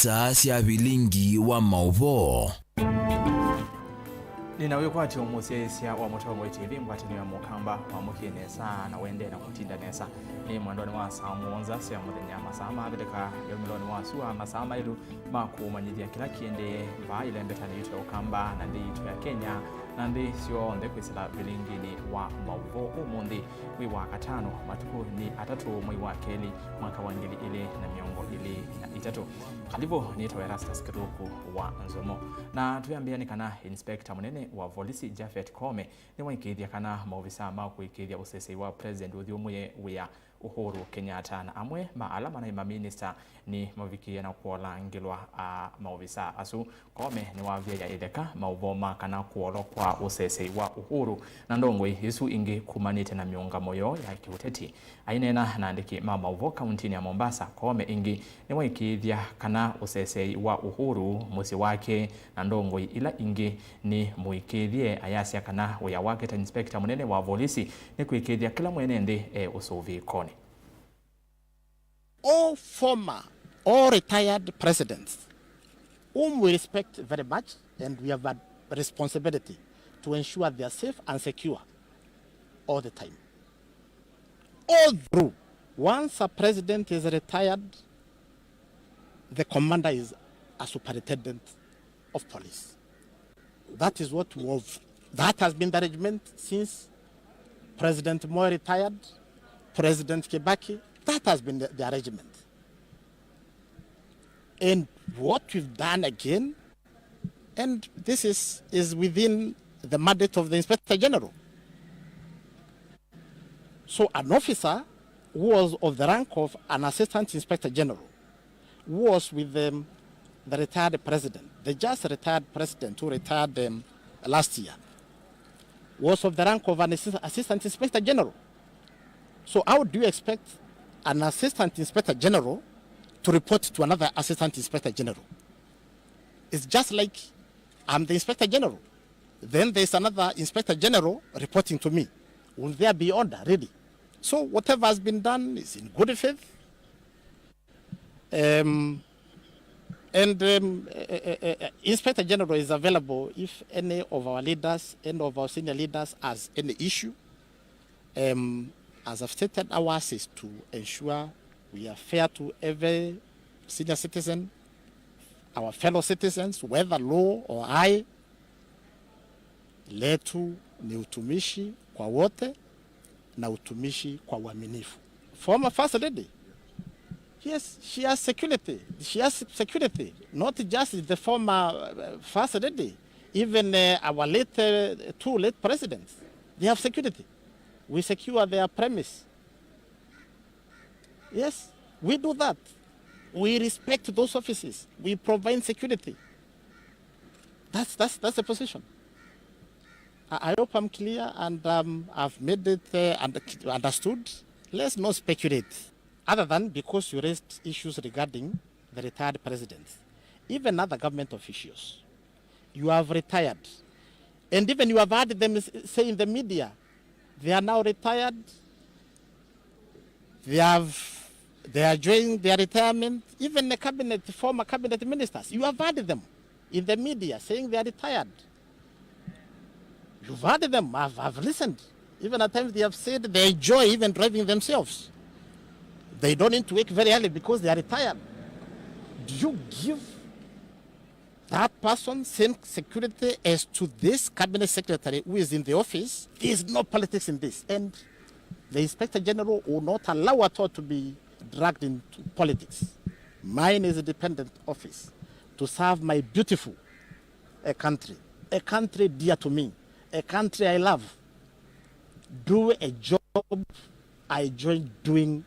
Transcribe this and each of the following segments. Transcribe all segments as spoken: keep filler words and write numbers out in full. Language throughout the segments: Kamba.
Taa sya vilingi wa maũvoo. Nĩna wĩkwatyo mũsyaĩĩsya wa Mũtongoi T V, ngwatanĩo ya Mũkamba, wamũkie nesa na ũendee na kũtinda nesa. Nĩ mwendonĩ wa saa mũonza sya mũthenya, masaa maavĩtĩka yaumĩlonĩ wa sua, masaa maĩlu ma kũmanyĩthya kĩla kĩendee vaa ĩlembetanĩ yitũ ya Ũkamba na nthĩ yitũ ya Kenya na nthĩ syonthe kwĩsĩla vilinginĩ wa maũvoo ũmũnthĩ. Wĩ wa katano, matukũ nĩ atatũ, mwei wa kelĩ, mwaka wa ngili ilĩ na mĩongo ĩlĩ na itatũ. Karibu, nĩtawa Erastus Kĩthũku wa Nzomo. Na twĩambĩa nĩ kana Inspector mũnene wa volisi Japhet Koome nĩwaĩkĩĩthya kana maovisaa ma kũĩkĩĩthya ũsesei wa President ũthyũmũe wĩa Uhuru Kenyatta na amwe ma ala manaĩ maminista nĩmavikĩie na kũolangĩlwa a maovisaa asu. Koome nĩwavyaĩa ĩtheka maũvoo ma kana kũolwa kwa ũsesei wa Uhuru na ndongoi ĩsu ĩngĩ kumanĩte na mĩũngamo yoo ya kĩũteti. Aineena na andĩki ma maũvoo kauntinĩ ya Mombasa, Koome ĩngĩ nĩwaĩkĩĩthya kana ũsesei wa Uhuru, mũsyĩ wake, na ndongoi ila ingĩ nĩ mũĩkĩĩthye. Ayasya kana wĩa wake ta inspector mũnene wa volisi nĩ kũĩkĩĩthya kĩla mwene nthĩ e ũsũvĩĩkonĩ. All former, all retired presidents, whom we respect very much, and we have a responsibility to ensure they are safe and secure all the time. All through, once a president is retired, the commander is a superintendent of police. That is what we have, that has been the arrangement since President Moi retired, President Kibaki, that has been the, the arrangement. And what we've done again, and this is, is within the mandate of the Inspector General. So an officer who was of the rank of an Assistant Inspector General, who was with the, the retired president, the just retired president who retired, um, last year, was of the rank of an assist-, Assistant Inspector General. So how do you expect an Assistant Inspector General to report to another Assistant Inspector General? It's just like I'm the Inspector General. Then there's another Inspector General reporting to me. Will there be order, really? So whatever has been done is in good faith. Um, and, um, uh, uh, uh, uh, Inspector General is available if any of our leaders, any of our senior leaders has any issue. Um, as I've stated, ours is to ensure we are fair to every senior citizen, our fellow citizens, whether low or high. Letu ni utumishi kwa wote na utumishi kwa uaminifu. Former First Lady, yes, she has security. She has security. Not just the former, uh, First Lady, even, uh, our late, uh, two late presidents, they have security. We secure their premise. Yes, we do that. We respect those offices. We provide security. That's, that's, that's the position. I, I hope I'm clear and, um, I've made it, uh, under-, understood. Let's not speculate. Other than because you raised issues regarding the retired presidents, even other government officials, you have retired. And even you have heard them s-, say in the media, they are now retired. They have, they are enjoying their retirement. Even the cabinet, former cabinet ministers, you have heard them in the media saying they are retired. You've heard them. I've, I've listened. Even at times they have said they enjoy even driving themselves. They don't need to wake very early because they are retired. Do you give that person same security as to this cabinet secretary who is in the office? There is no politics in this. And the Inspector General will not allow at all to be dragged into politics. Mine is a dependent office to serve my beautiful, a country, a country dear to me, a country I love. Do a job I enjoy doing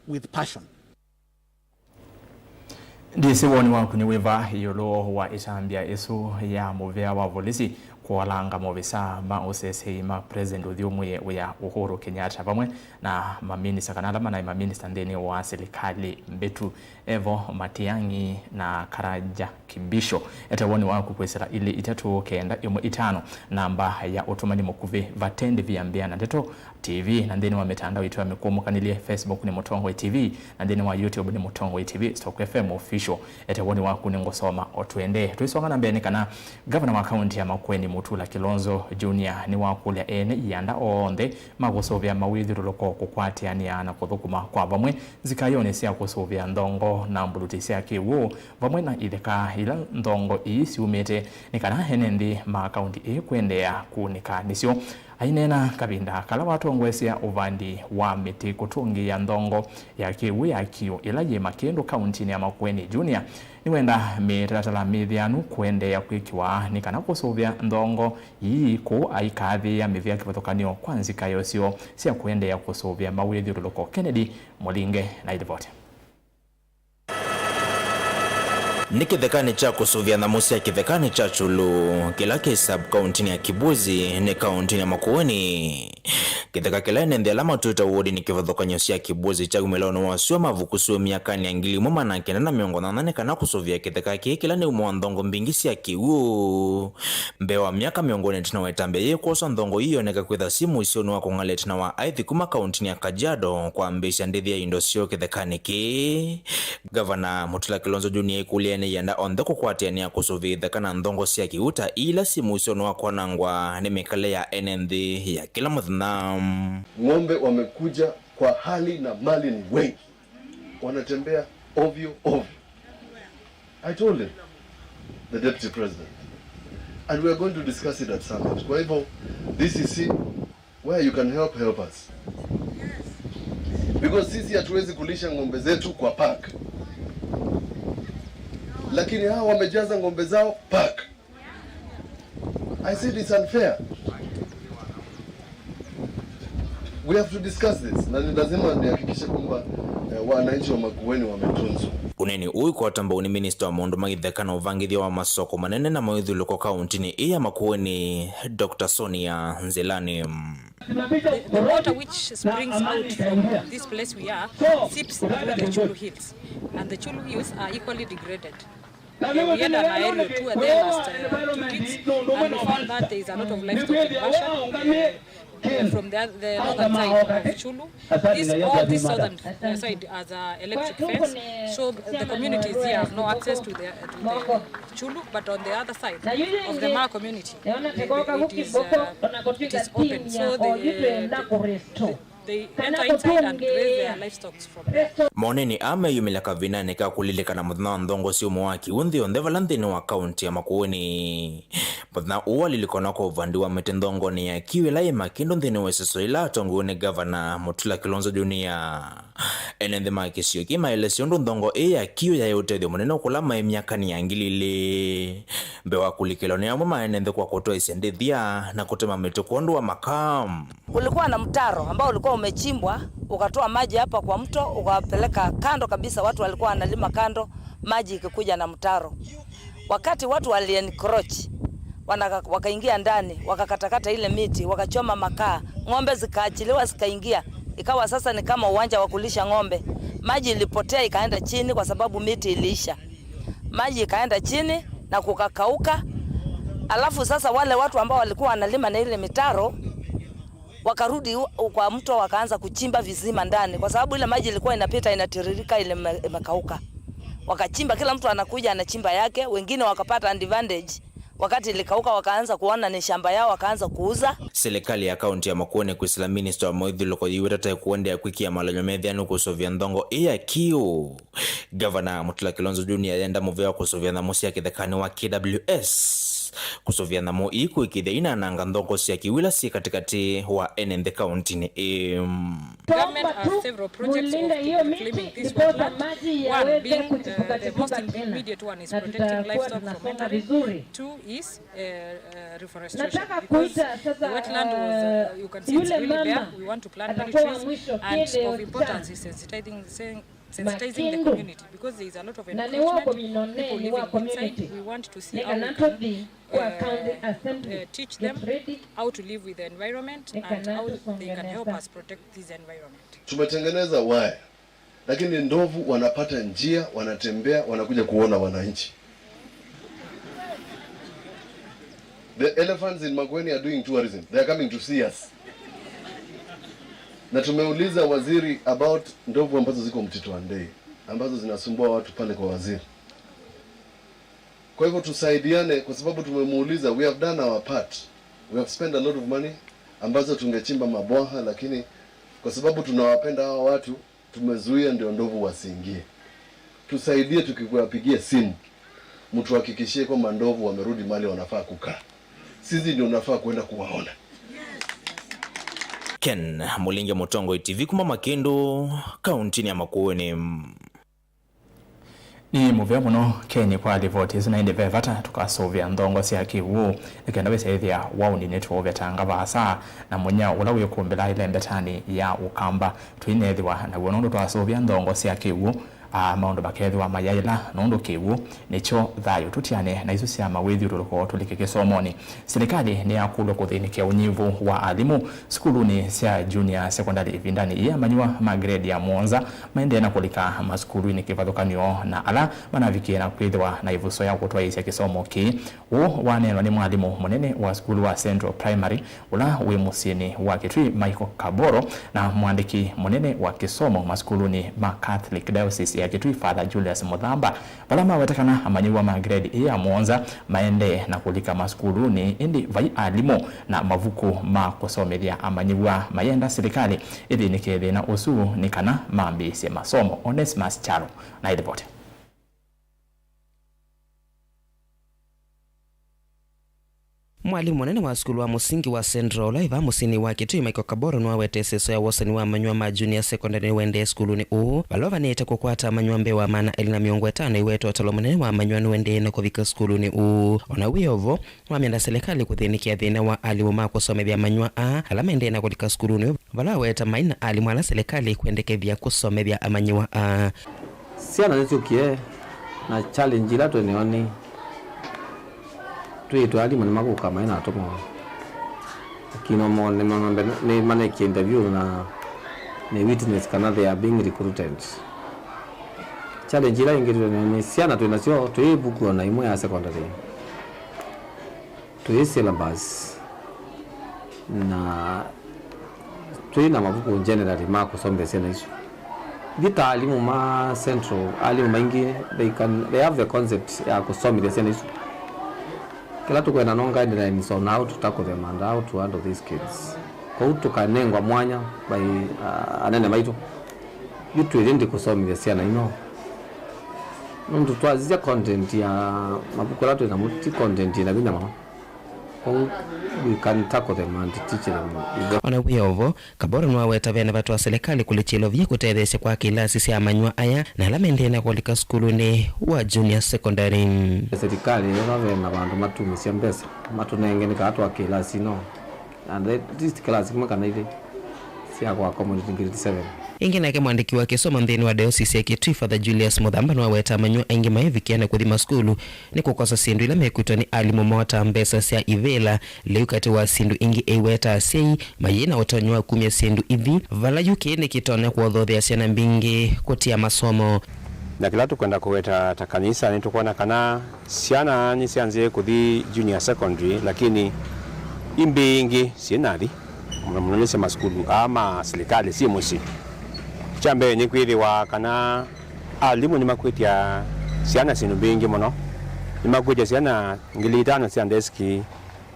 with passion. Ndĩsĩ woni waku nĩ wĩva ĩũlũ wa ĩtambya ĩsu ya mũvĩa wa volisi Kũalanga maovisa ma ũseseĩ ma President ũthyũmũĩe wĩa Uhuru Kenyatta vamwe na maminista kana ala manaĩ maminista nthĩnĩ wa silikalĩ mbĩtu, evo Matiang'i na Karanja Kibisho. Ete woni waku kwĩsĩla ilĩ itatũ kenda ĩmwe itano, namba ya ũtũmani mũkuvĩ, vate ndĩvi ya mbĩa na ndeto, T V, na nthĩnĩ wa mĩtandao itũ ya mĩkũũmũkanĩlye, Facebook nĩ Mũtongoi T V, na nthĩnĩ wa YouTube nĩ Mũtongoi T V, Stock F M Official. Ete woni waku nĩngũsoma o tũendee. Twĩsonga na mbee nĩ kana ngavana wa kaunti ya Makueni Mutula Kilonzo Junior nĩwakũlya ene ianda onthe ma kũsũvĩa mawĩthyũlũlũko kũkwatĩanĩa na kũthũkũma kwa vamwe nzikayonĩ sya kũsũvĩa nthongo na mbuluti sya kĩw'ũ vamwe na itheka ila nthongo ii syumĩte, nĩ kana ene nthĩ ma kaunti ĩĩ kũendeea kũunĩka nĩsyo. Aineena kavinda kala watongoesya ũvandi wa mĩtĩ kũtũngĩĩa nthongo ya kĩw'ũ ya Kiu ĩla yĩ Makĩndũ kauntinĩ ya Makueni, Junior nĩwenda mĩtalatala mĩthĩanu kũendeea kwĩkĩwa nĩ kana kũsũvĩa nthongo ii kũu aikaathĩĩa mĩvĩa kĩvathũkany'o kwa nzikayo syoo sya kũendeea kũsũvĩa mawĩthyũlũlũko. Kennedy Mũlinge na ilivoti. Nĩ kĩthekanĩ kya kũsũvĩa nyamũ sya kĩthekanĩ kya Kyulu, kĩla kĩ sub-kauntinĩ ya Kibwezi, nĩ kauntinĩ ya Makueni. Kĩtheka kĩla ene nthĩ ala matwĩte wodinĩ kĩvathũkany'o sya Kibwezi kyaumĩlonĩ wa syũa mavuku syũũ myakanĩ ya ngili ĩmwe maana kenda na mĩongo nyanya nĩ kana kũsũvĩa kĩtheka kĩĩ kĩla nĩ ũmwe wa nthongo mbingĩ sya kĩw'ũ. Mbee wa myaka mĩongo ĩna ĩtina wa ĩtambya yĩĩ kwoswa, nthongo ii yoneka kwĩtha syĩ mũisyonĩ wa kũng'alya ĩtina wa aithi kuma kauntinĩ ya Kajiado kwambĩĩsya ndĩthya ya indo syoo kĩthekanĩ kĩĩ. Ngavana Mutula Kilonzo Junior aikũlya ene ianda onthe kũkwatĩanĩa kũsũvĩa itheka na nthongo sya kĩw'ũ ta ii ila syĩ mũisyonĩ wa kwanangwa nĩ mĩkalĩle ya ene nthĩ ya kĩla mũthenya. Ng'ombe wamekuja kwa hali na mali ni wengi. Wanatembea ovyo ovyo. I told him, the deputy president, and we are going to discuss it at summit. Kwa hivyo, D C C, where you can help, help us. Because sisi hatuwezi kulisha ng'ombe zetu kwa park. Lakini hawa wamejaza ng'ombe zao park. I said it's unfair. We have to discuss this. Na ni lazima nihakikishe kwamba, eh, wananchi wa Makueni wametunzwa. Ũneeni ũũ ũikwata mbau nĩ minista wa maũndũ ma itheka na ũvangĩthya wa masoko manene na mawĩthyũlũlũko kauntinĩ ĩĩ ya Makueni, Doctor Sonia Nzilani. The, the water which springs out from this place we are seeps through the Chulu Hills, and the Chulu Hills are equally degraded. Uh, we had an aerial tour there last, uh, two weeks, and we found that there is a lot of livestock in Basha, uh, from the, the northern side of Chulu. This, all this southern, uh, side has a electric fence, so the communities here have no access to the, to the Chulu, but on the other side of the Maa community, it, it is, uh, it is open, so the, the, the They enter inside and raise their livestock from there. Maoneni aa meyumĩlya kavindanĩ ka kũlilikana mũthenya wa nthongo syĩ ũmwe wa kĩw'ũ nthĩ yonthe vala nthĩnĩ wa kaunti ya Makueni. Mũthenya ũũ walilikanwa kwa ũvandi wa mĩtĩ nthongonĩ ya Kiu ĩla yĩ Makĩndũ nthĩnĩ wa ĩseso ĩla atongoew'e nĩ Ngavana Mutula Kilonzo Junior. Ene nthĩ ma kĩsio kĩĩ maelesya ũndũ nthongo ĩĩ ya Kiu yaĩ ũtethyo mũnene kũla maĩ myakanĩ ya ngili ilĩ. Mbee wa kũlikĩlwa nĩ amwe ma ene nthĩ kwa kũtwaĩsya ndĩthya na kũtema mĩtĩ kwondũ wa makaa. Kulikuwa na mtaro ambao ulikuwa umechimbwa, ukatoa maji hapa kwa mto, ukapeleka kando kabisa, watu walikuwa wanalima kando, maji ikikuja na mtaro. Wakati watu wali encroach, wana-, wakaingia ndani, wakakatakata ile miti, wakachoma makaa, ng'ombe zikaachiliwa zikaingia. Ikawa sasa ni kama uwanja wa kulisha ng'ombe. Maji ilipotea ikaenda chini kwa sababu miti iliisha. Maji ikaenda chini na kukakauka. Alafu sasa wale watu ambao walikuwa wanalima na ile mitaro, wakarudi u-, kwa mto, wakaanza kuchimba visima ndani, kwa sababu ile maji ilikuwa inapita inatiririka, ile ime-, imekauka. Wakachimba, kila mtu anakuja anachimba yake, wengine wakapata advantage. Wakati ilikauka, wakaanza kuona ni shamba yao, wakaanza kuuza. Serikali ya kaunti ya Makueni kwĩsĩla minista wa mawĩthyũlũlũko yĩweta ta ĩkũendeea kwĩkĩa malonyo methĩanu kũsũvĩa nthongo ĩĩ ya Kiu. Ngavana Mutula Kilonzo Junior yenda mũvea wa kũsũvĩa nyamũ sya kĩthekanĩ wa K W S. Kũsũvĩa nyamũ ii kũĩkĩĩthya inananga nthongo sya Kiu ila syĩ katĩkatĩ wa ene nthĩ kauntinĩ ĩĩ. Government has several projects of reclaiming this wetland. One being, uh, the most immediate one is protecting livestock from entering. Two is, uh, uh, reforestation, because the wetland was, uh, you can see it's really bare. We want to plant many trees, and of importance is sensitizing, saying, Sensitizing the community, because there is a lot of encroachment. People living inside. We want to see how we can, uh, uh, teach them how to live with the environment and how they can help us protect this environment. Tumetengeneza waya, lakini ndovu wanapata njia, wanatembea, wanakuja kuona wananchi. The elephants in Makueni are doing tourism. They are coming to see us. Na tumeuliza waziri about ndovu ambazo ziko Mtito wa Ndei, ambazo zinasumbua watu pale kwa waziri. Kwa hivyo tusaidiane, kwa sababu tumemuuliza, we have done our part. We have spent a lot of money ambazo tungechimba mabwaha, lakini kwa sababu tunawapenda hawa watu, tumezuia ndio ndovu wasiingie. Tusaidie tukiwapigia simu, mtuhakikishie kwamba ndovu wamerudi mahali wanafaa kukaa. Sisi ndio tunafaa kwenda kuwaona. Ken Mulinge, Mũtongoi T V kuma Makindu, kaunti ya Makueni. Nĩ mũvea mũno Ken kwa livoti ĩsu, na ĩndĩ ve vata tũkasũvĩa nthongo sya kĩw'ũ, nĩ kenda wĩsyaĩthĩa waũni nĩtũũvetanga vaasa na mũnyao ũla wĩkũmbĩla ĩlembetanĩ ya Ũkamba. Tũinethĩwa naw'o nũndũ twasũvĩa nthongo sya kĩw'ũ, a, maũndũ makethĩwa mayaĩla, nũndũ kĩw'ũ nĩkyo thayũ. Tũtiane na isu sya mawĩthyũlũlũko, tũlike kĩsomonĩ. Silikalĩ nĩyakũlw'a kũthĩnĩkĩa ũnyivu wa alimũ sukulunĩ sya junior secondary ĩvindanĩ yĩĩ amanyĩw'a ma grade ya mũonza maendee na kũlika masukulunĩ kĩvathũkany'o na ala manavikie na kwĩthĩwa na ĩvuso ya kũtwaĩĩsya kĩsomo kĩĩ. Ũũ waneenwa nĩ mwalimũ mũnene wa sukulu wa Central Primary, ũla wĩ mũsyĩnĩ wa Kitui, Michael Kaboro, na mwandĩki mũnene wa kĩsomo masukulunĩ ma Catholic Diocese ya Kitui, Father Julius Muthamba, vala maweta kana amanyĩw'a ma grade ĩĩ ya mũonza maendee na kũlika masukulunĩ, ĩndĩ vai alimũ na mavuku ma kũsomethya amanyĩw'a, mayenda silikalĩ ĩthĩnĩke thĩna ũsu nĩ kana mambĩĩsye masomo. Onesmus Kyalo na ĩlivoti. Mwalimũ mũnene wa sukulu wa mũsingi wa Central ũla wĩ vaa mũsyĩnĩ wa Kitui, Michael Kaboro, nĩwawetete ĩseso ya wosani wa amanyĩw'a ma junior secondary nĩwendee sukulunĩ ũũ, vala ũvanĩte kũkwata amanyĩw'a mbee wa maana elĩ na mĩongo ĩtano iwetwa ũtalo mũnene wa amanyĩw'a nĩwendee na kũvika sukulunĩ ũũ. O na wĩ o vo, nĩwamenda silikalĩ kũthĩnĩkĩa thĩna wa alimũ ma kũsomethya amanyĩw'a aa ala maendee na kũlika sukulunĩ ũũ, vala aweta mai na alimũ ala silikalĩ ĩkwendekethya kũsomethya amanyĩw'a aa. Syana nĩsyũkie, na challenge ila twĩ nayo nĩ twĩĩtwe alimũ nĩmakũka mai na atũmwa, lakini no mone mambe nĩmanekie interview na nĩ witness kana they are being recruited. Challenge ila ingĩ twĩ nayo nĩ syana twĩ nasyo twĩ ĩvuku o na ĩmwe ya secondary, twĩ syllabus, na twĩ na mavuku generally ma kũsomethya syana isu. Ithyĩ ta alimũ ma Central, alimũ maingĩ, they can, they have the concept ya kũsomethya syana isu. Kĩla tũkwenda no guidelines on how to tackle them and how to handle these kids. Kwoou tũkanengwa mwanya by, uh, anene maitũ. Yu twĩ ready kũsomethya syana ino. Nũndũ twasisya content ya mavuku ala twĩ namo, ti content ĩna vinya mũno. Kwoou we can tackle them and teach them. O na wĩ o vo, Kaboro nĩwaweta vena vata wa silikalĩ kũlikya ilovia kũtetheesya kwaka ilasi sya amanyĩw'a aya na ala maendee na kũlika sukulunĩ wa junior secondary. Silikalĩ ĩla ve na vandũ matumĩsya mbesa, matũnenge nĩ kana twake ilasi ino. And at least class ĩmwe kana ilĩ sya kũ accommodate grade seven. Ĩngĩ nake mwandĩki wa kĩsomo nthĩnĩ wa Diocese ya Kitui, Father Julius Muthamba, nĩwaweta amanyĩw'a aingĩ maevikĩa na kũthi masukulu nĩ kũkosa syĩndũ ila mekwĩtwa nĩ alimũ moo ta mbesa sya ivĩla, lĩu katĩ wa syĩndũ ingĩ eiweta asyai mayĩ na ũtonyi wa kumya syĩndũ ithi, vala yu kĩĩ nĩkĩtonya kũothothea syana mbingĩ kũtia masomo. Na kĩla tũkwenda kũweta ta kanisa, nĩtũkwona kana syana nĩsyanzĩe kũthi junior secondary, lakini i mbingĩ syĩ nathi, mũno mũno nĩ sya masukulu aa ma silikalĩ syĩ mũsyĩ. Kya mbee nĩ kwĩthĩwa kana alimũ nĩmakwĩtya syana syĩndũ mbingĩ mũno. Nĩmakwĩtya syana ngili itano sya ndesiki,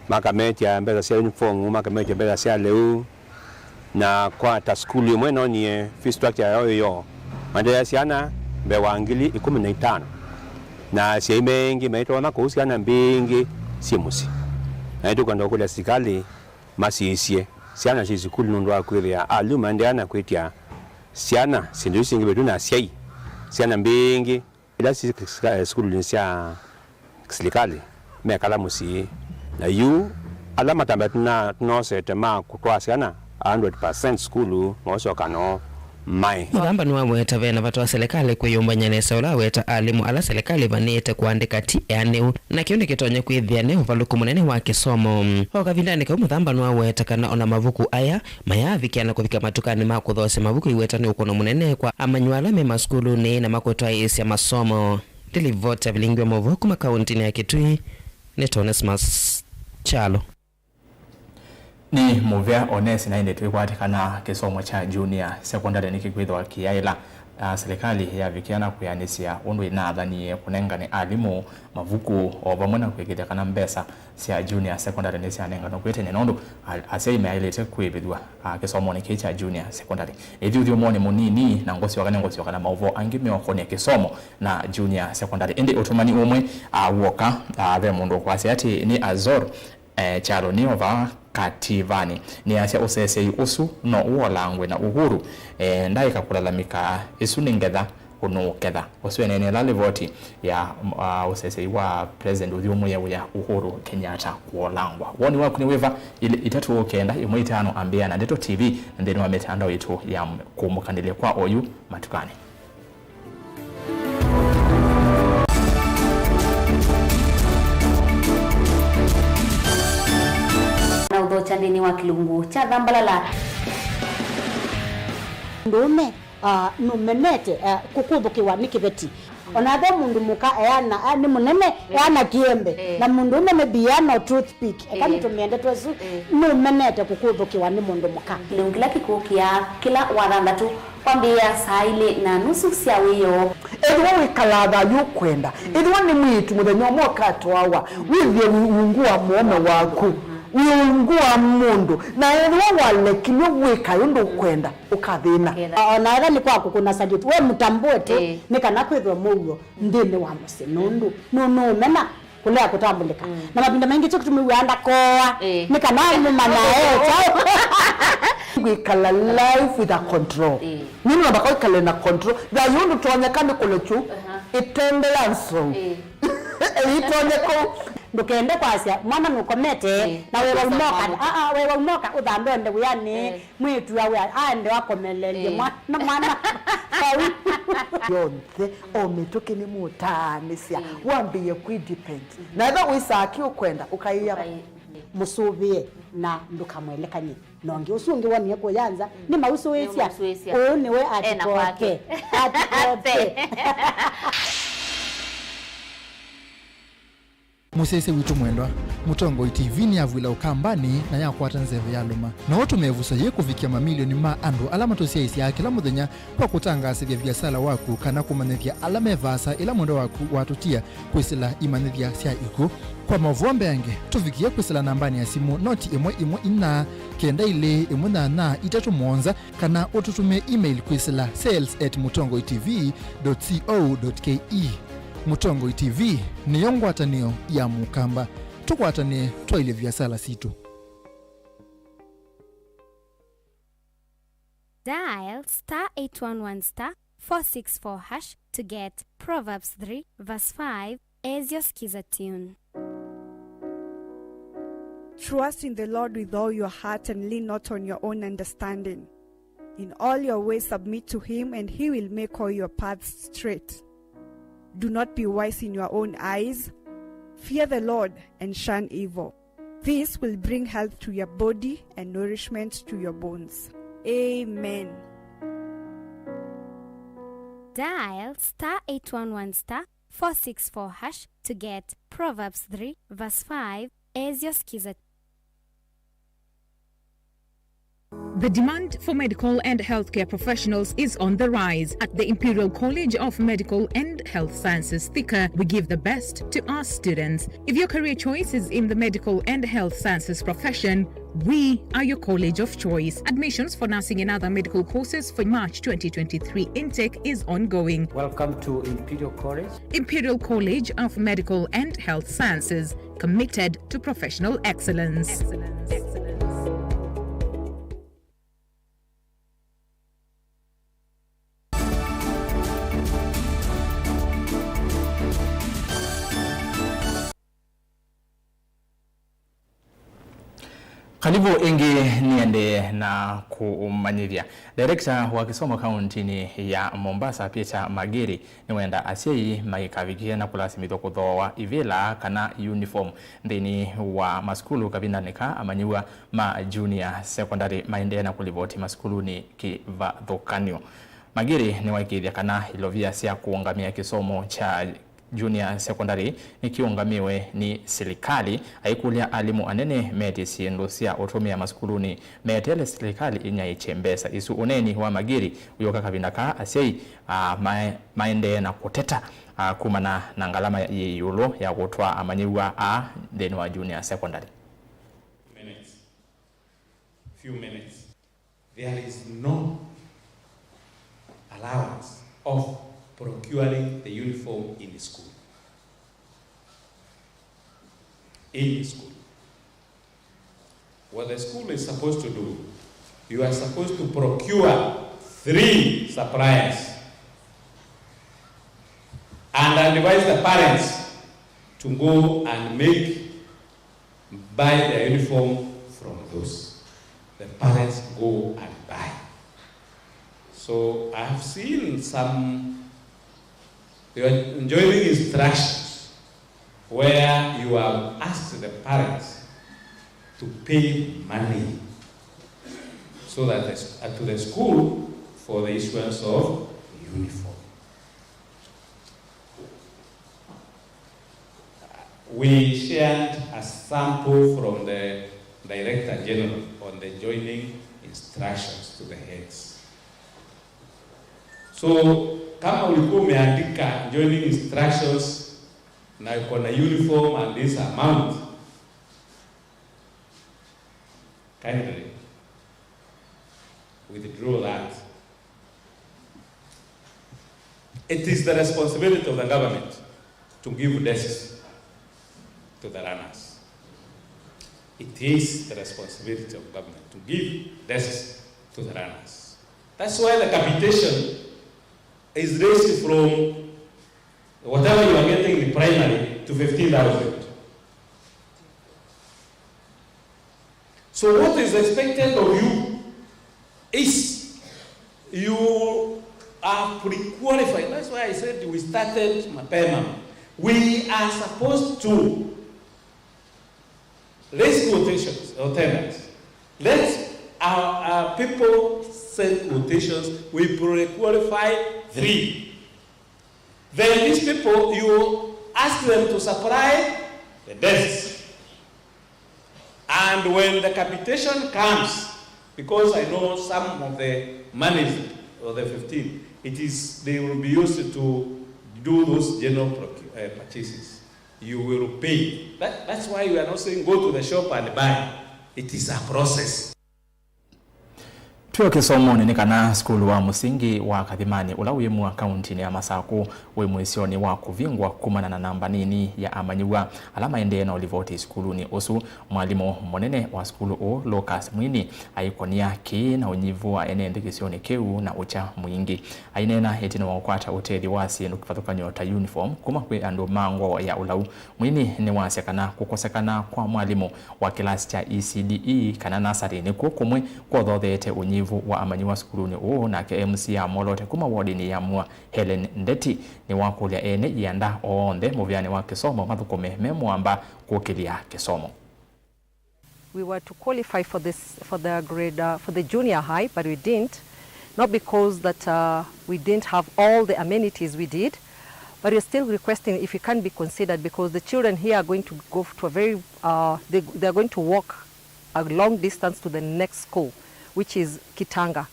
makametya mbesa sya uniform, makametya mbesa sya lĩu, na kwa ta sukulu ĩmwe nonie fee structure yao ĩyo, maendeea syana mbee wa ngili ĩkũmi na itano, na asyai maingĩ maitonya kũu syana mbingĩ syĩ mũsyĩ. Na nĩtũkwenda kũkũlya silikalĩ masisye syana syĩ sukulu nũndũ wa kwĩthĩa alimũ maendeea na kwĩtya syana syĩndũ isu syĩngĩvĩtw'e na asyai. Syana mbingĩ ila syĩ sukulunĩ sya silikalĩ mekala mũsyĩ. Na yu ala matambya tũna-, tũnosete ma kũtwaa syana a hundred percent sukulu, moosyoka noo. Mai. Mũthamba nĩwaweta ve na vata wa selekalĩ kwĩyũmbany'a nesa ũla aweta alimũ ala selekalĩ ĩvanĩĩte kũandĩka ti eanĩu, na kĩu nĩkĩtonya kwĩthĩa nĩ ũvalũku mũnene wa kĩsomo. O kavindanĩ kau, Mũthamba nĩwaweta kana ona mavuku aya mayaavikĩa na kũvika matukanĩ ma kũthoosya mavuku iweta nĩ ũkũno mũnene kwa amanyĩw'a ala me masukulunĩ na makũtwaĩĩsya masomo. Nĩ livoti ya vilingi wa mauvoo kuma kauntinĩ ya Kitui, nĩ Onesmus Kyalo. Nĩ mũvea Onesi na ĩndĩ twĩkwatĩ kana kĩsomo kya junior secondary nĩkĩkwĩthĩwa kĩyaĩla, na silikalĩ yavikĩa na kwĩanĩsya ũndũ ĩnathanie kũnengane alimũ mavuku o vamwe na kwĩkĩĩthya kana mbesa sya junior secondary nĩsyanenganwa kwĩ tene, nũndũ a-, asyai mayaĩlĩte kwĩvĩthw'a, a, kĩsomonĩ kĩĩ kya junior secondary. Ĩthyũthyũmonĩ mũnini na ngũsyoka nĩngũsyoka na maũvoo angĩ meũkonya kĩsomo na junior secondary. Ĩndĩ ũtũmani ũmwe, a, w'oka, a, ve mũndũ ũkwasya atĩ nĩ Azor, eh, Kyalo nĩ o vaa kativanĩ. Nĩasya ũseseĩ ũsu no ũolangwe na Uhuru, eh, ndaĩka kũlalamĩka, ĩsu nĩ ngetha ũnũũketha. Ũsu eneenea ĩla livoti ya, ah, ũseseĩ wa President ũthyũmũĩe wĩa Uhuru Kenyatta kũolangwa. Woni waku nĩ wĩva? Ilĩ itatũ kenda ĩmwe itano ambĩĩa na Ndeto T V nthĩnĩ wa mĩtandao yitũ ya kũmũkanĩlya kwa oyu matukanĩ. Na ũthokya nthĩnĩ wa kĩlungu kya Thambalala. Mũndũũme, ah, nũmenete, ah, kũkũthũkĩwa nĩ kĩveti. Ona ve mũndũ mũka eana, ah, nĩ mũnene, eh, eana kĩembe. Eh. Na mũndũũme maybe eana o toothpick. Eka, eh, nĩtũmĩe ndeto ĩsu, eh, nũmenete kũkũthũkĩwa nĩ mũndũ mũka. Kĩlungu kĩla kĩkũkĩa kĩla wathanthatũ. Kwambĩĩa saa ilĩ na nusu sya wĩoo. Ethĩwa wĩkalaa thayũ ũkwenda, ethĩwa nĩ mwĩĩtu mũthenya ũmwe ũkatwawa, wĩthĩe wĩ ungu wa mũũme waku, wĩ ungu wa mũndũ, na ethĩwa walekilw'e wĩka ũndũ ũkwenda, ũkathĩna. Ũketha. O na ethĩwa nĩ kwa kũkũna salute, we mũtambũe tu, ĩĩ, nĩ kana kwĩthwe mũuo nthĩnĩ wa mũsyĩ, nũndũ nũnũũmena kũlea kũtambũlĩka. Mm. Na mavinda maingĩ kyo kĩtumi wĩaa ndakoa, eh, nĩ kana mũmanya eka. Wĩkala life with a control. Eh. Nĩ mũndũ ndaka wĩkale na control. Thayũ ndũtonyeka nĩ kũlekyu, aha, ĩtende ya nzou. Eh. Ĩitonye kũu. Ndũkende kwasya mwana nũkomete, eh, na wewa ũmoka. Ah, ah, wewa ũmoka, ũthambe ende wĩanĩ. Eh. Mwĩĩtu awe aende akomelelye, eh, mwana, mwana vau. Yonthe, o mĩtũkĩ nĩmũtaanĩsya, eh, wambĩĩe kwĩ depend. Mhm. Na ethĩwa wĩsaa kĩ ũkwenda, ũkaĩa. Ũkaĩ-, mhm, mũsũvĩe na ndũkamwelekany'e na ũngĩ. Ũsu ũngĩ wonie kũya nza, mm, nĩmausũĩsya. Nĩmausũĩsya. Ũũ nĩwe ena kwake. Atikote. Atikote. Mũsyaĩĩsya witũ mwendwa, Mũtongoi T V nĩyavw'ĩla Ũkambanĩ na yakwata nzeve ya lũma. No ũtũme ĩvuso yĩĩ kũvikĩa mamilioni ma andũ ala matũsyaĩĩsyaa kĩla mũthenya kwa kũtangaasĩthya viasala waku kana kũmanyĩthya ala me vaasa ĩla mwendwa waku watũtia kwĩsĩla imanyĩthya sya ikw'ũ. Kwa maũvoo mbeange, tũvikĩe kwĩsĩla nambanĩ ya simũ noti ĩmwe ĩmwe inya kenda ilĩ ĩmwe nyanya itatũ mũonza, kana ũtũtũmĩe email kwĩsĩla sales at mũtongoi T V dot co dot K E. Mũtongoi T V nĩyo ngwatanĩo ya Mũkamba. Tũkwatanĩe twaĩlye viasala sitũ. Dial star eight one one star four six four hash to get Proverbs three verse five as your Skiza tune. Trust in the Lord with all your heart and lean not on your own understanding. In all your ways submit to him, and he will make all your paths straight. Do not be wise in your own eyes. Fear the Lord and shun evil. This will bring health to your body and nourishment to your bones. Amen. Dial star eight one one star four six four hash to get Proverbs three verse five as your Skiza. The demand for medical and healthcare professionals is on the rise. At the Imperial College of Medical and Health Sciences, Thika, we give the best to our students. If your career choice is in the medical and health sciences profession, we are your college of choice. Admissions for nursing and other medical courses for March twenty twenty-three intake is ongoing. Welcome to Imperial College. Imperial College of Medical and Health Sciences, committed to professional excellence. Kalivu ĩngĩ nĩendee na kũmanyĩthya. Director wa kĩsomo kauntinĩ ya Mombasa, Peter Magiri, nĩwenda asyai maikavikĩe na kũlasimĩthw'a kũthooa ivĩla kana uniform nthĩnĩ wa masukulu kavindanĩ ka amanyĩw'a ma junior secondary maendee na kũlivoti masukulunĩ kĩvathũkany'o. Magiri nĩwaĩkĩĩthya kana ilovia sya kũũngamĩa kĩsomo kya junior secondary nĩkĩũngamĩwe nĩ silikalĩ, aikũlya alimũ anene metye syĩndũ sya ũtũmĩa masukulunĩ meteele silikalĩ ĩnyaĩĩkye mbesa isu. Ũneeni wa Magiri wĩũka kavinda kaa asyai, a, mae-, maendee na kũteta, a, kumana na ngalama yĩ ĩũlũ ya kũtwaa amanyĩw'a aa nthĩnĩ wa junior secondary. Minutes. Few minutes. There is no allowance of procuring the uniform in school. In school. What the school is supposed to do, you are supposed to procure three suppliers and advise the parents to go and make buy their uniform from those. The parents go and buy. So I have seen some, you are enjoining instructions where you have asked the parents to pay money so that the, uh, to the school for the issuance of uniform. We shared a sample from the Director General on the joining instructions to the heads. So, kama ulikuwa umeandika joining instructions na iko na uniform and this amount, kindly withdraw that. It is the responsibility of the government to give desks to the runners. It is the responsibility of government to give desks to the runners. That's why the capitation is raised from whatever you are getting in primary to fifteen thousand. So what is expected of you is you are pre-qualified. That's why I said we started mapema. We are supposed to raise quotations or tenders. Let our, our people send quotations. We pre-qualify three. Then these people, you ask them to supply the desks. And when the capitation comes, because I know some of the monies of the fifteen, it is, they will be used to do those general procu-, uh, purchases. You will pay. That, that's why we are not saying go to the shop and buy. It is a process. Twĩ o kĩsomonĩ, nĩ kana sukulu wa mũsingi wa Kathimanĩ, ũla wĩ Mua, kauntinĩ ya Masakũ, wĩ mũisyonĩ wa kũvingwa kumana na namba nini ya amanyĩw'a ala maendee na ũlivoti sukulunĩ ũsu. Mwalimũ mũnene wa sukulu ũũ, Lucas Mwini, aikũnĩa kĩĩ na ũnyivu wa ene nthĩ kĩsionĩ kĩu na ũkya mwingĩ. Aineena ĩtina wa kũkwata ũtethyo wa syĩndũ kĩvathũkany'o ta uniform kuma kwĩ andũ ma ngoo ya ũlau, Mwini nĩwasya kana kũkosekana kwa mwalimũ wa kĩlasi kya E C D E kana nasarĩ nĩkw'o kũmwe kwothootheete ũnyivu wa amanyĩw'a sukulunĩ ũũ, nake M C A amwoloote kuma wodinĩ ya Mua, Hellen Ndeti, nĩwakũlya ene ianda onthe mũvĩanĩ wa kĩsomo mathũkũme me mũamba kũkĩlya kĩsomo. We were to qualify for this, for the grade, uh, for the junior high, but we didn't. Not because that, uh, we didn't have all the amenities, we did, but we're still requesting if we can be considered, because the children here are going to go to a very, uh, they, they are going to walk a long distance to the next school, which is Kitanga.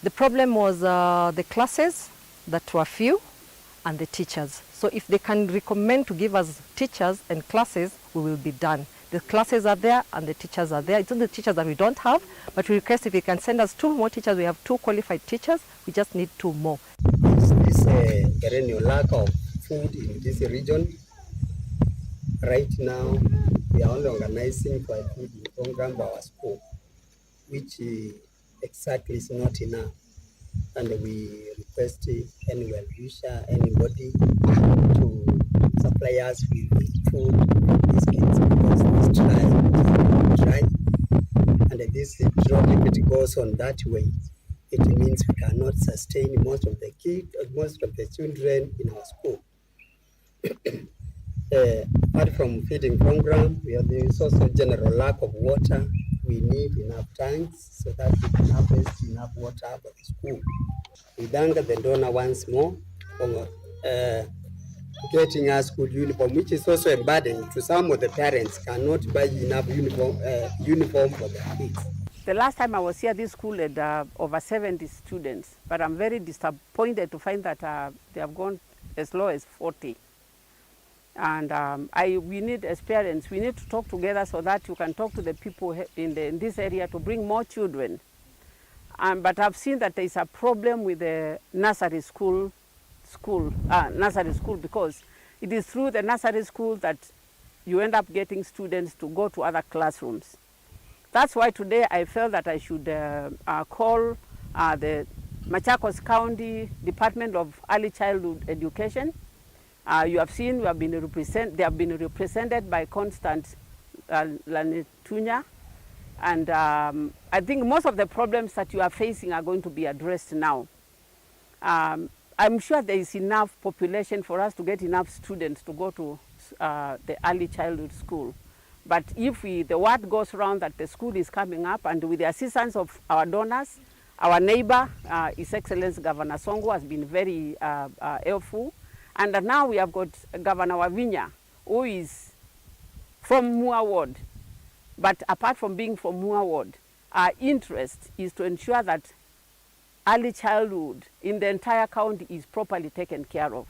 The problem was, uh, the classes that were few and the teachers. So if they can recommend to give us teachers and classes, we will be done. The classes are there and the teachers are there. It's not the teachers that we don't have, but we request if they can send us two more teachers. We have two qualified teachers. We just need two more. Is this, uh, perennial lack of food in this region? Right now, we are only organizing for a feeding program for our school, which, uh, exactly is not enough, and we request any well-wisher, anybody to supply us with food, biscuits, because this dry, dry. goes on that way, it means we cannot sustain most of the kid, most of the children in our school. Eh, apart from feeding program, we have, there is also general lack of water. We need enough tanks so that we can harvest enough water for the school. We thank the donor once more for, uh, getting us school uniform, which is also a burden to some of the parents cannot buy enough uniform, uh, uniform for their kids. The last time I was here, this school had, uh, over seventy students, but I'm very disappointed to find that, uh, they have gone as low as forty. And, um, I, we need, as parents, we need to talk together so that you can talk to the people he-, in the, in this area to bring more children. Um, but I've seen that there is a problem with the nursery school, school, uh, nursery school, because it is through the nursery school that you end up getting students to go to other classrooms. That's why today I felt that I should, uh, uh, call, uh, the Machakos County Department of Early Childhood Education. Uh, you have seen we have been represent-, they have been represented by Constant, uh, Lanitunya, and, um, I think most of the problems that you are facing are going to be addressed now. Um, I'm sure there is enough population for us to get enough students to go to, uh, the early childhood school. But if we, the word goes around that the school is coming up, and with the assistance of our donors, our neighbor, uh, His Excellency Governor Sonko has been very, uh, uh, helpful. And now we have got Governor Wavinya, who is from Mua Ward. But apart from being from Mua Ward, our interest is to ensure that early childhood in the entire county is properly taken care of.